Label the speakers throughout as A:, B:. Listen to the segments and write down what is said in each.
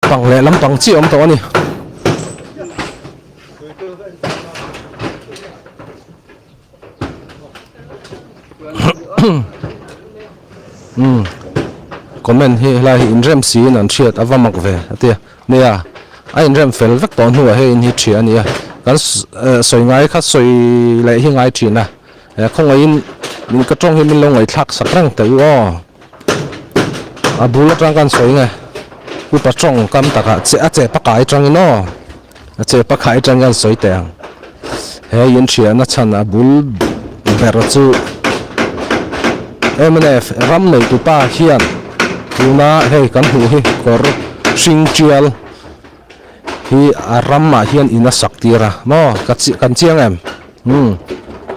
A: Pang leh lampang chiah awm tawh a ni. Umm comment hi helai hi inrem siin an hriat a va mak ve a tia nia a inrem fel vek tawh hnuah hei in hi ṭhia a ni a kan sawi ngai kha sawi leh hi ngai ṭhin a khawngaihin min ka ṭawng hi min lo ngaihthlak sak reng teh u aw a bul aṭang khan sawi nge upa ṭawng kam takah che a che pakai aṭangin aw. A che pakhat atang hian sawi teh ang. He in hriatna chhan a bul ber chu mnf ram neitu pa hian tuna hei kan hmuh hi kawr hring tial hi a ramah hian in a sak tir a maw ka kan chiang em umm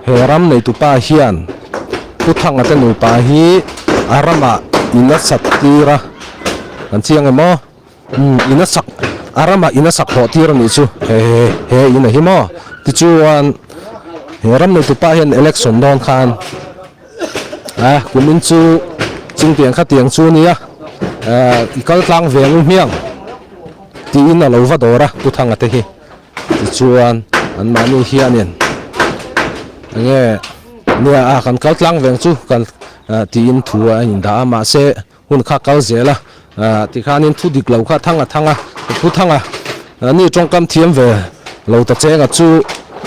A: he ram neitu pa hian Pu Thanga te nupa hi a ramah in a sak tir a kan chiang em aw. Umm in a sak a ramah in a sak hlawh tir a nih chu he he he in a hi maw tichuan he ram nei tupa hian election dawn khan a kumin chu chingtiang khatiang chu a nia ah i kal tlang ve ang u hmiang tiin a lo va dawr a Pu Thanga te hi tichuan anmahni hianin enge nia a kan kal tlang ve ang chu kan tiin thu a indah a mahse. Hun kha kal zel a, tikhanin thu dik lo kha thang a thang a, thu thang a, ni tawngkam thiam ve lo ta cheng a chu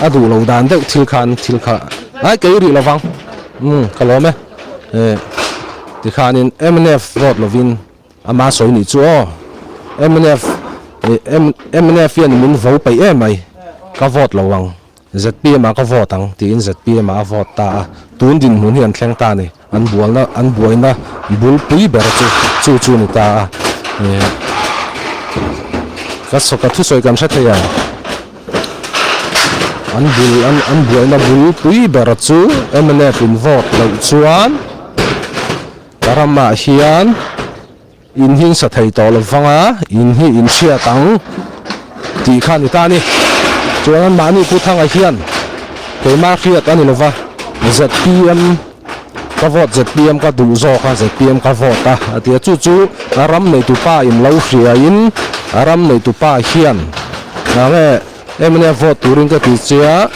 A: a duh lo dan deuh thil khan thil kha ai kei rih lovang umm ka lawm e, tikhanin mnf vote lovin ama sawi nih chu aw mnf mnf hian min vo peih em mai ka vote lo ang. Zpm ah ka vote ang tiin zpm ah a vote ta a, tun dinhmun hi an thleng ta a ni. An bualna an buaina bulpui ber chu chu chu a ni ta a. Ih ka saw ka thusawi kan hre thei ang. An bul an an buaina bulpui ber chu mnf in vote loh chuan ka ramah hian In hi in sa thei tawh lo vang a, in hi in hriat ang tih kha a ni ta a ni. Chuan mahni Pu Thanga hian keimah hriat a ni lo va, zpm ka vote zpm ka duh zawk a, zpm ka vote a a ti a. Chu chu a ram neitu pa in lo hriain a ram neitu pa hian nge mnf vote turin ka ti che a,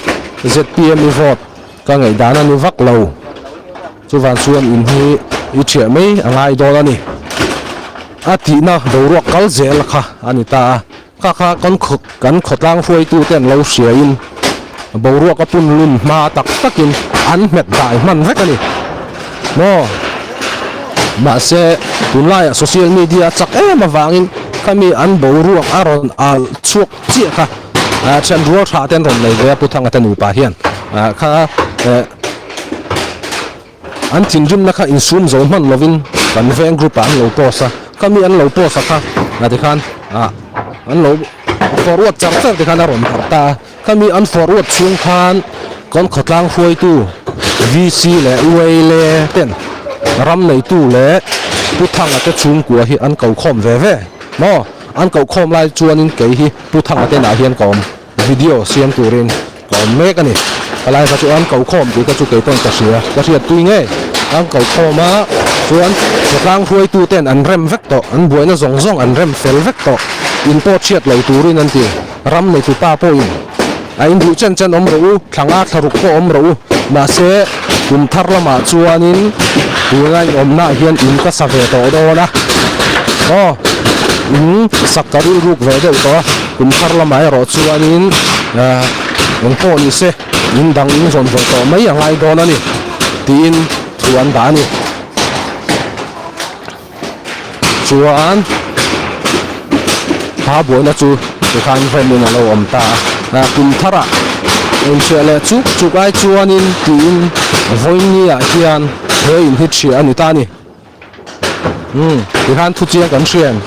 A: zpm i vote ka ngaihdan a ni vak lo. Chuvang chuan in hi i thiah mai a ngai dawn a ni. A tihna boruak kal zel kha a ni ta a. Kha kha kan kan khawtlang hruaitute an lo hriain boruak a pun lun hma tak takin an hmet dai hman vek a ni. Maw? Mahse, tunlaiah social media a chak em avangin khami an boruak a rawn alh chhuak chiah kha thian rual tha te an rawn nei ve a Pu Thanga te nupa hian kha An thinrimna kha insum zo hman lovin kan veng group ah an lo post a, khami an lo post a kha ah tikhan ah an lo forward char char tikhan a rawn darh ta a, khami an forward chhung khan kan khawtlang hruaitu VC leh Uaile ten ram neitu leh Pu Thanga te chhungkua hi an ko khawm ve ve maw, an koh khawm lai chuanin kei hi Pu Thanga te nah hian ka awm. Video siam turin ka awm mek a ni. Palai kha chu an ko khawm tih kha chu kei pawn ka hria, ka hriat tui ngei. An ko khawm a, chuan khawtlang hruaitu ten an rem vek tawh, an buaina zawng zawng an rem fel vek tawh. In pawh chhiat lo turin an ti. Ram neitu pa pawhin a induh chen chen awm rawh u, thlanga thlaruk pawh awm rawh u. Mahse, kum thar lamah chuanin tuna in awmnaah hian in ka sa ve tawh dawn a. Aw, in sak ka rilruk ve deuh tawh a. Kum thar lamah erawh chuanin eng pawh ni se in dang in zawn ve tawh mai a ngai dawn a ni tiin thu an dah a ni. Chuan ha buaina chu tikhan remin a lo awm ta a, kum tharah inhriah leh chuk chuk ai chuanin tiin vawiinniah hian he in hi ṭhiah a ni ta a ni. Umm tikhan thu chiang kan hria em?